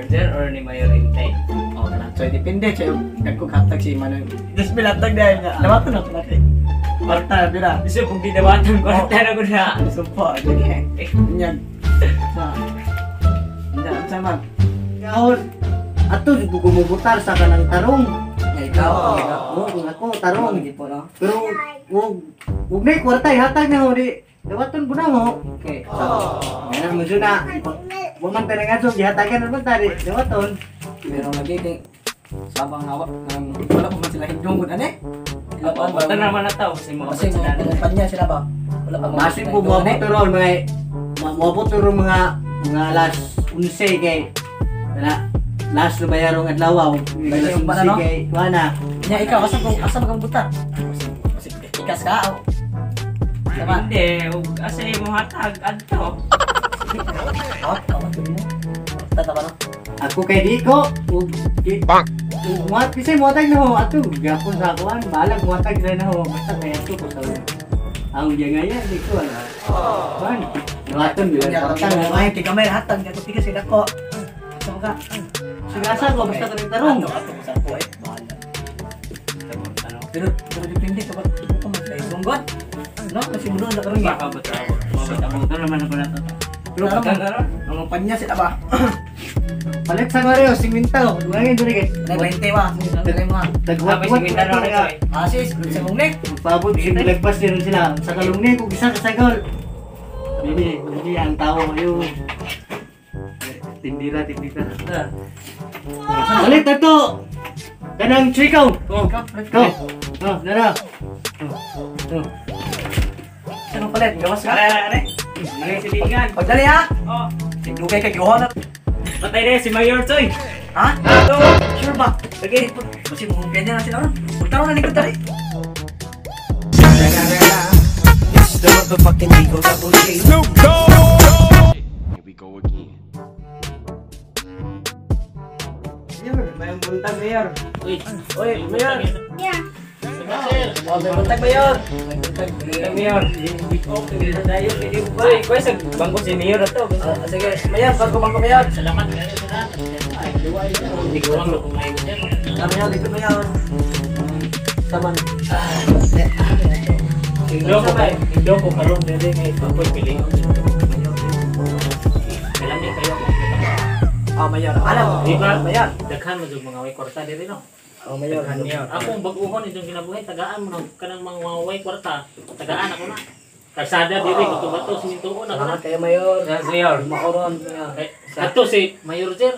Jer or ni Mayor Intay? Oh, kana. So depende siya dagko hatag si Manong. Dos mil hatag dahil nga. Dawaton na pala kay. Kwarta bira. Gusto kung gidawatan ko na ko na. Sumpa lagi. Nya. Sa. Nya unsa man? Kaon. Ato jud ko gumubutar sa kanang tarong. Nya ikaw. Oo, kung ako tarong. Tarong po no. Pero ug nay kwarta ihatag na ho di. Dawaton po na ho. Okay. Ngayon mo na. Wa man tayo nga gihatagan na man tari. Dawaton. Pero lagi kay sabang hawak nang wala pa man sila hindungon ani. Bata naman na tao kasi mga Kasi mga kumpanya sila ba? Wala pa man Masin sila po hindungon, eh. moabot ron mga moabot ron mga alas 11 kay wala last na bayarong adlaw aw. Alas Yung 11 ano? kay wala. Nya ikaw asa kung asa magang butar? Kasi ikas ka o. Tama. Hindi, asa imo hatag adto. Oh, tama mo. Tata ba no? Ako kay di ko ug muat kasi muatag na ho ato gapon sa akuan balag muatag na ho basta kay ato ko sa ang gangaya di ko ala. Kuan. Dawaton bilang Nya kwarta. ay kay gamay hatag nya tigas sila ko. Asa mo ka? Sige asa ko basta kanang tarong. Ato ato ko sa ko eh. Bahala. Pero pero depende ka ba ko man sila hindungon. No, kasi muno na karon Baka ba tao? Mabata naman ako na to. Pero mga panya sila ba? Palit sa Mario, simintaw. Duwangin diri kay. Nay 20 wa. Dili mo. Tagwat-wat Tapos simintaw na ako eh. Asis, sa mong nek. Magpaabot si lagpas din sila. Sa kalungni kung isa ka sagol. Bibi, bibi ang tao kayo. Tindira, tindira. Palit na to. Kanang chikaw. Oh, Go. Oh, nara. Oh. Oh. Sino palit? Gawas ka. Are, are, are. Ano yung silingan? Pagdali ha. Oh, Dugay kay giho na. patay na si Mayor Toy. Ha? Ato. Sure ba? Sige. Kasi mong kanya na sila ron. Pagtaro na likod tari. It's the motherfucking Eagle Double G. Here we go again. Mayor, may buntag, Mayor. Uy, Uy, Mayor. Yeah. Oh, may buntag Mayor. May buntag. Mayor. Mayor. Uy, kuya sa bangko si Mayor ato. Ah, sige, Mayor, bago bangko Mayor. Salamat kayo sa Hindi ko lang kung may gusto. Ah, Mayor, likod Mayor. Taman. Hindi ko karon dili kay ako'y pili. Kalami kayo kung Ah, Mayor. Alam, Di ba? Mayor. Daghan mo jud mga way kwarta diri no. Oh, Mayor. Mayor. Akong bag-uhon itong kinabuhi tagaan mo nang kanang mga way kwarta. Tagaan ako na. Kalsada diri bato-bato simintuon ako na. Salamat kayo, Mayor. Yes, Mayor. Makoron, Mayor. Kay ato si Mayor Jer.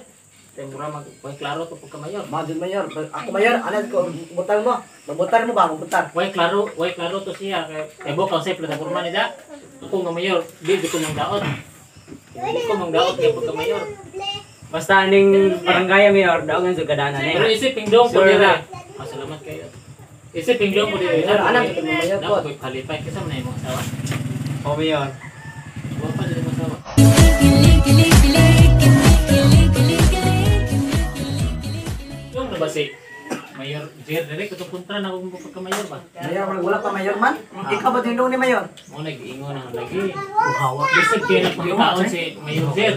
Kay mura mag way klaro to pagka mayor. Majud Mayor. Ako Mayor, ano ko butar mo? Mabutar mo ba? Mabutar. Way klaro to siya kay kay bukang sa plataporma nila. Ako nga mayor, di ko mang daot. Di ko mang daot kay pagka mayor. Basta aning barangay Mayor, daongan sa kadanan Pero eh. isip pingdong ko Sure dire. na. Ah, salamat kayo. Isip pingdong ko dire. Mayor, anak ko Mayor po. Dapat ko'y qualify kasi man imong asawa. Oh, Mayor. Wa pa dili asawa. Yung na ba si Mayor Jer dire katong kontra na akong pagka mayor ba? Mayor, wala pa Mayor man. Ikaw ba dinong ni Mayor? Mo nag-ingon na lagi. Hawa. Bisag kay nagpangitaon si Mayor Jer.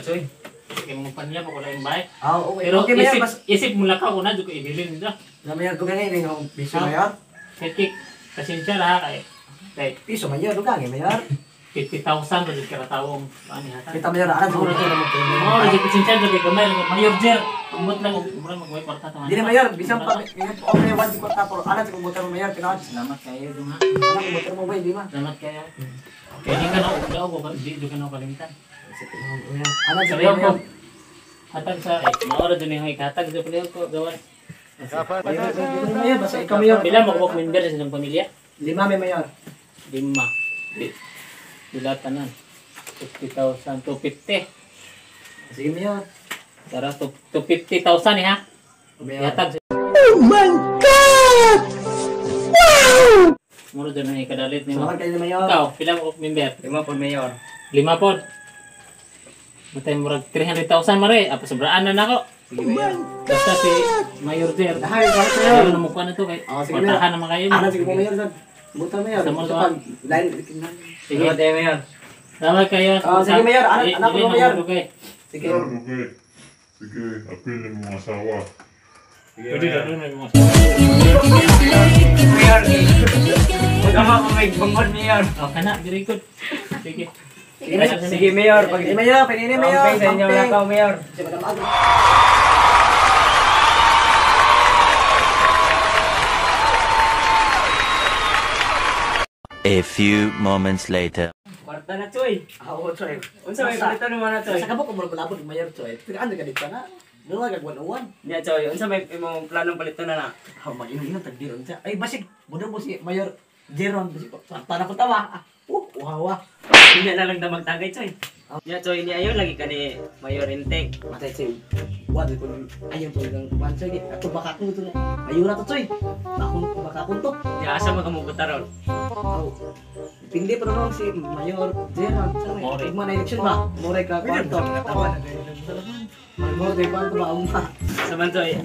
Kay mga panya pa ko lain bay. Ah, okay. Pero Okay, Mayor, isip bas. isip mo lakaw ko na jud ko ibilin nila. Na Mayor, dugang ini ng piso Mayor. Kay kik pasensya ra kay kay Piso Mayor, dugang eh, Mayor. 50,000 ra jud kada tawong ani hata. Kita Mayor, anak siguro to naman. Oh, ra jud pasensya jud kay gamay lang Mayor Jer. Ambot lang og mura magway kwarta taman. Dili Mayor, bisan pa bisan pa okay one kwarta pero anak siguro butar mo Mayor, tinawag. Salamat kayo dong ha. Anak butar mo bay, di ba? Salamat kayo. Kaya di ka na daw ko di jud ka na kalimtan. Anak siguro Sabi ko Mayor. hatag sa eh, maora jud ni hoy hatag jud ko ko gawan. Mayor, Mayor, basta ikaw Mayor. Pila mo ko member sa inyong pamilya? Lima may Mayor. Lima. Pila tanan. 50,000 250. Sige Mayor. Tara 250,000 eh ha. Mayor. Yatag. Oh my God! Wow! Muro dyan na ikadalit ni mo. Salamat kayo Mayor. Ikaw, pila mo member? Lima po, Mayor. Lima po. Matay murag 300,000 mare. Apa sobraan na nako. Sige, Mayor. Basta si Mayor Jer. Ay, salamat Mayor. Ayaw na mukha na to kay. Oh, sige, Mayor. Kwartahan naman kayo. Anak siguro Mayor sad. Butar Mayor. Sa mga Sa pag line Sige. Salamat kayo, Mayor. Salamat kayo. Oh, sige, Mayor. Anak- anak ko, Dili na Mayor. mo dugay. Sige. Sige, apilin mong asawa. Pwede na doon may mga Mayor. Magkama ko may bangod, Mayor. Oh, kana, very good. Sige. Sige, Mayor. Pag Sige, Mayor, pinili, Mayor. Pamping sa inyo Pamping. lakaw, Mayor. Sige, madam, ako. A few moments later. Kwarta na, Choy. Ah, oo, Choy. Unsa may palitan mo na, Choy? Sa kabok ko mulabot Mayor, Choy. Pero ano ka dito na? Dula kag 101. Niya, Choy. Unsa may imong planong palitan na na? Ah, mag-inom-inom tag diron siya. Ay, basig, budong mo si Mayor Jeron. Basig, kwarta na po tawa. Uhawa. Niya na lang da magtagay, Choy. Niya, Choy, niya ayon lagi ka ni Mayor Inteng. Matay, Choy. Wa, di ko ayaw to lang. Wan, Choy. Ato baka akong ito. Ayura to, Choy. Baka akong to. Niya asa makamubuta ron. Oh. Depende pa naman si Mayor Jeron. More. Ugma na election ba? More ka kwarto. More kay kwarto ba? Ugma. Sa man, Choy.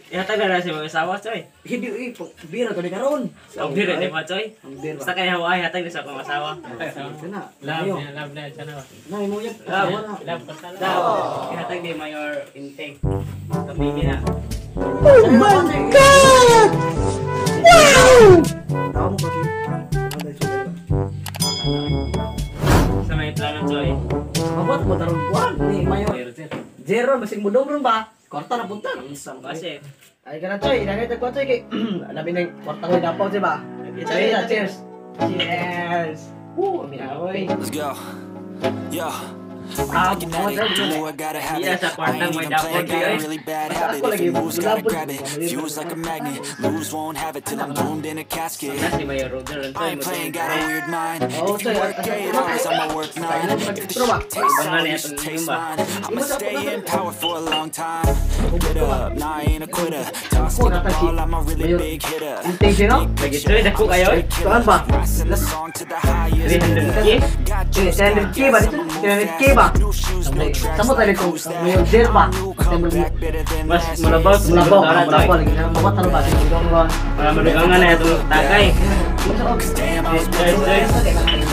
Ihatag na na si mga asawa, Choy. Hindi, eh, bira to ni karon. Ang bira, di ba, Choy? Ang bira. Basta kaya hawaii, hatag na sa akong asawa. Ito na. Love, Ayo. na, love na, sana. Na, imo yan. Love. Asawa na. Love, basta love. Daw, ihatag ni Mayor Inteng. Kamigi na. Oh my God! Wow! Tawa mo kasi. Sa may plano, Choy. Mabot mo tarong kuwan ni Mayor. Mayor Jer. Jeron basig mo dong ba? Kwarta na punta. Kasi, Ay kana Choy, inangay tag Choy kay labi nang kwarta ko dapaw di ba? Choy, cheers. Cheers. Woo, amin. Let's go. Yo. Ah, I can add it, do I gotta have Yeah, it. sa I kwartang ain't may even playing, dapon, got a eh. really bad Basta habit. ako If lagi, it moves, gotta bulabot. grab it. Fuse like a magnet, lose, won't have it till I'm doomed in a casket. na si Mayor Roger. Choy, I ain't playing, got a weird mind. Oh, If you Choy, work asa- 8 hours, I'ma work 9. If the shit tastes sour, you should taste mine. I'ma stay in power for a long time. Get up, nah, I ain't a quitter. Toss me the ball, I'm a really big hitter. Inteng sino? Lagi, Choy, dako kayo. eh. Saan ba? Rising the song to the highest. 300K. Got juice, got 300K ba gas, dito? I'ma move 300K fast. ba? New shoes, new tracks, Samo tayo kung who's that? Mayor Jer ba? I'm new, come back better than Mas last mulabaw, year. Mulabaw, Tara, Choy. mulabaw lagi na mabot ba si Dong ron. Para madugangan na itong tagay. Cause damn, I was Choy, built to Choy. last.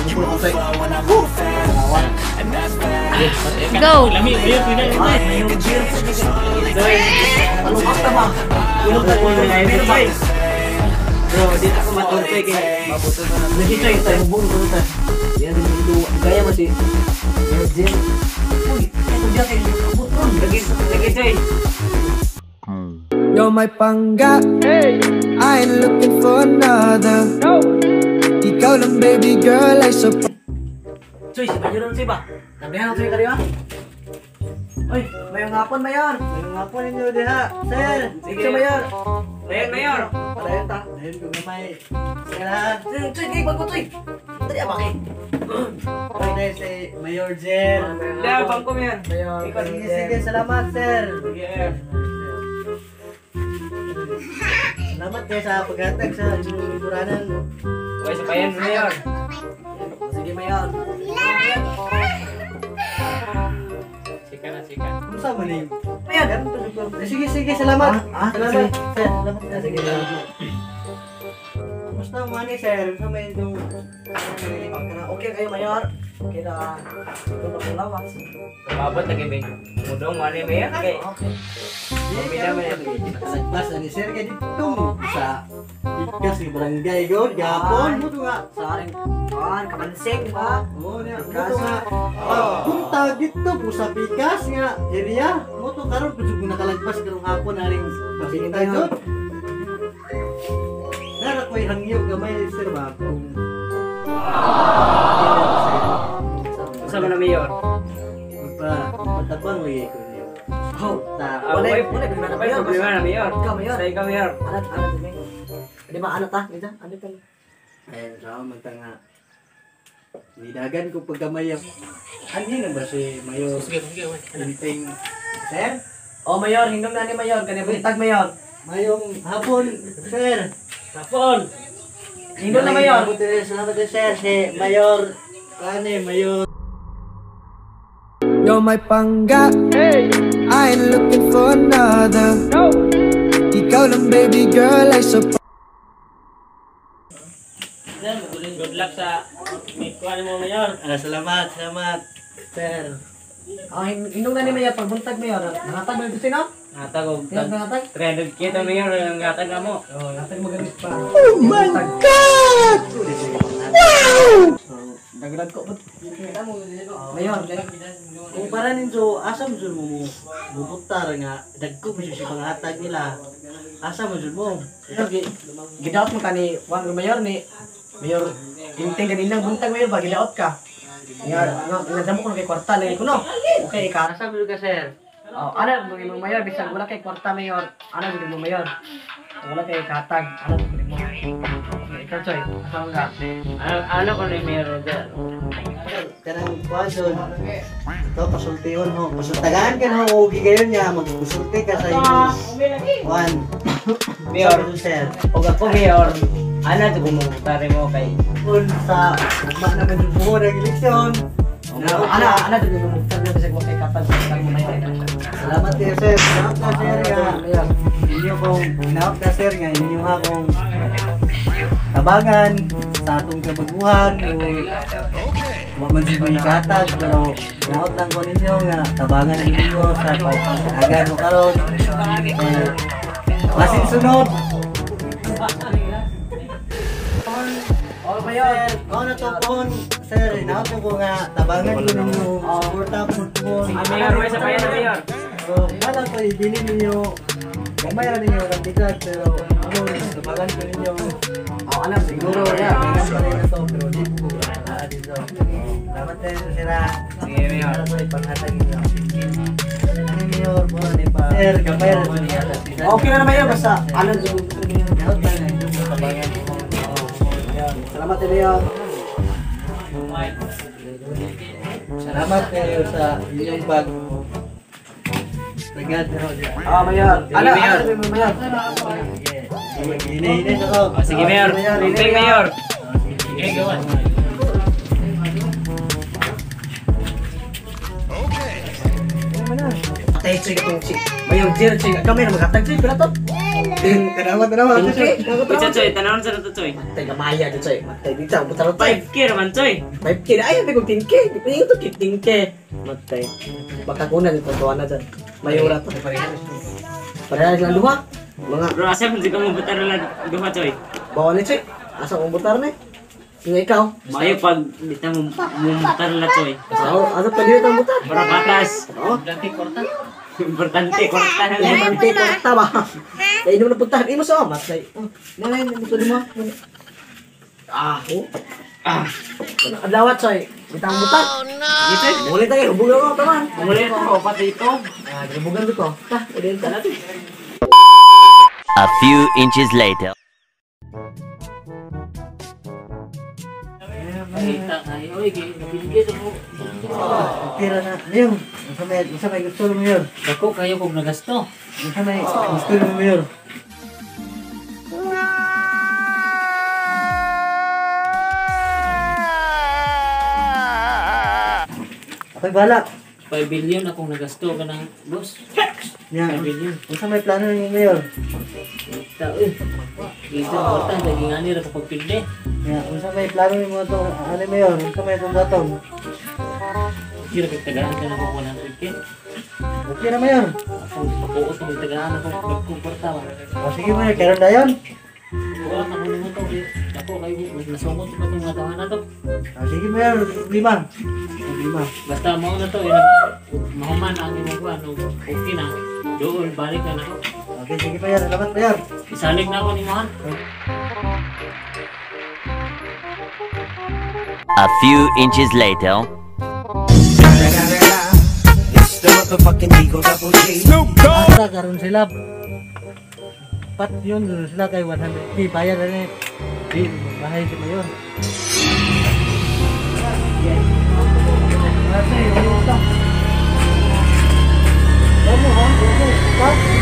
You move slow and I move fast. And that's fast. Go! Lami, Mayor, pwede. Make a change, slowly. Choy, Ano ka ba? ako na ito, Choy. Bro, dito ako matulog, Choy. Kaya Lagi Choy, tayo bubong ko tayo. Yan din dito gaya mo si Mayor Jer. Uy, ito diyan kay abot ron. Lagi, lagi, Choy. You're my pangga. I ain't looking for another. Ikaw lang baby girl ay so Choy, si Mayor ron si ba? Nabihan Choy kariwa. Uy, mayong hapon Mayor. Mayong hapon ninyo diha, sir. Sige Mayor. Mayor, Mayor. Padayon ta. Ayun ko gamay. Sir ha. Choy, Choy, kay bago Choy. Dali ba kay? Okay, si Mayor Jer. Wala, bangko, Mayor. Mayor. Sige, sige, salamat sir. Sige, Mayor. Salamat kayo sa paghatag sa inyong lingkuranan. Okay, sa bayan, Mayor. Sige Mayor. Sika na, sika. Kumusta man ni? Mayor. Sige, sige, salamat. Ah, Salamat, sir. Salamat, sir. Sige. Kumusta man ni sir? Sa may itong Okay kayo Mayor. Okay na. Ito na lawas. Mabot lagi, Mayor. Mudong, wala, Mayor. Okay. Pamilya man yan. Nagpas na ni sir kay dito sa ikas ni barangay god gapon mo to nga. Sa aring kuan kamansing ba? Oo niya, mo to nga. Pagpunta dito po sa pikas nga area, mo to karon pud ko nakalagpas karong hapon aring pasita jud. Nara ko'y hangyo gamay sir ba kung Unsa man na, Mayor? magpa patabang lagi ko niyo. Oh, Ta Ah, Wala, wala, wala, problema na, wala Mayor. problema na, Mayor. Ikaw, Mayor. Sa ikaw, Mayor. Alat, alat, alat. Di ba alat ha? Dito, ano pa? Ayun, sa man ta nga. Nidagan ko pagkamay ang Anhin na ba si Mayor Sige, sige, wait. Inting Sir? Oh, Mayor, hindom na ni Mayor. Kani buntag, Mayor. Mayong hapon, sir. Hapon! Hindom na, Mayor. Salamat din, sir. Si Mayor, kani, Mayor. You're my pangga. I ain't looking for another. Ikaw lang baby girl ay so Good luck sa kuan mo, Mayor. Ah, salamat, salamat, sir. Ah, inong na ni Mayor pagbuntag Mayor. Nangatag mo ito sino? Hatag og Mayor nangatag? 300K to Mayor ang hatag na mo. Oh, natag mo gamit pa. Oh my God! Wow! Dagdag ko pa. Mayor, Kung para ninyo, asa mo dyan mo mubutar nga, dagko mo siya panghatag nila. Asa mo dyan mo? Ito gidaot mo kani Juan Mayor ni Mayor inting ganinang buntag Mayor ba gidaot ka. Nga nga damo ko na kay kwarta lagi ko no. Okay ka. Asa mo dyan ka, sir? Oh, ana mo imong Mayor bisag wala kay kwarta Mayor. Ana gud mo Mayor. Wala kay katag, ana gud mo. Okay, ikaw Choy, asa mo ka? Ano ko ni Mayor dyan? Kanang kuwan dun. Ito, pasultihon ho. Pasultagaan ka na ho. Ugi kayo niya. Magpasulti ka sa inyong kuwan. Mayor. Asa mo dyan, sir? Og ako Mayor, ana to gumubutare mo kay Kung sa ugma na madubuho ng eleksyon. Ana ana gud mo buntag bisag wala kay katag sa mo Mayor. Salamat kayo, sir. Salamat na, sir. Nga. Mayor. Inyo kong inawag na, sir. Nga inyo akong tabangan sa atong kabaguhan. O wa man siguro ikatag, pero inawag lang ko ninyo nga tabangan ninyo sa pag-agan mo karon. Eh, basin sunod. Oh, Mayor. Mao na to pohon, sir. Inawag ko nga tabangan ko ninyo. Suporta po ko. Sige Mayor, may sa bayan na Mayor. So, wala ko ibili ninyo. Gamay ra ninyo kantidad pero ano, tabangan ko ninyo. Oh, alam Siguro, siguro yeah, ya. may pa rin na to, pero di ko ah, dito. Salamat tayo sila. Sige Mayor. Para ko ipanghatag ninyo. Ano Mayor, mo ni pa. Sir, gamay ra ninyo. Okay na naman yun, basta ano gud mo Dapat lang na inyong tabangan. Salamat Mayor. Salamat kayo sa inyong pag tagad. Ah, Mayor. Ano, Mayor. ano mo Mayor? Hinay-hinay ako. Oh, sige Mayor. Amping Mayor. Sige, gawan. Patay Choy katong si Mayor Jer Choy. Kami na maghatag Choy pila to. Tanawa, tanawa. Tingki. Uy, Choy, tanawon sa to Choy. Matay gamaya dyan Choy. Matay dito butar Choy. 5K raman Choy. 5K na ay may kong 10K. Di pa yung to 15K. Matay. Baka kuna dito tuwa na dyan. Mayora to. Pareha silang duha. Mga Bro, asa man ka mo butar lang duha Choy. bawal ni Choy. Asa mong butar ni? Nga ikaw. Mayo pag dita mo butar la Choy. Oh, asa pa dito ang butar? Para batas. Oh, Dati kwarta. Importante kwarta na lang. importante kwarta ba? Dahil inom na puntahan. Imo sa matay. Oh, nanay mo to mo. Ah, oh. Ah, Adlawat Choy. Bitang butar. sige Choy. Muli tayo, hubugan ko taman. Muli ko pati ito. Ah, hubugan ko. Ta, ulit ta natin. A few inches later. Kita ay oy, gibigay sa mo. Tira na. Mayor, unsa may gusto mo, Mayor? Dako kayo kog nagasto. Unsa may gusto mo, Mayor? Ako'y balak. 5 billion akong nagasto kanang boss. Nya, 5 billion. unsa may plano nimo, Mayor? Kita oy. Dito kwarta lagi ngani ra ko pagpildi. Nya, unsa may plano nimo to, ano Mayor? Unsa may itong datong? Kira kay tagaan ka na ko 100K. Okay na, Mayor. Akong pakuot kong tagaan ako dagkong kwarta ba. O sige, Mayor, karon dayon. Wala ako nimo to. Dako kayo nasungkot pa tong mga tawanan to. O sige, Mayor, problema. Problema. Basta mao na to eh, mahuman ang imong kuan og okay na. Dool balik na nako. Okay, sige, Mayor. Salamat, Mayor. Isalig na ako nimo ha. A few inches later. It's the motherfucking Eagle Double G. Asa karon sila. Pat yun dun sila kay 100K bayad na ni. Di bahay si Mayor. Ate, ano ta? Damo ha? Damo.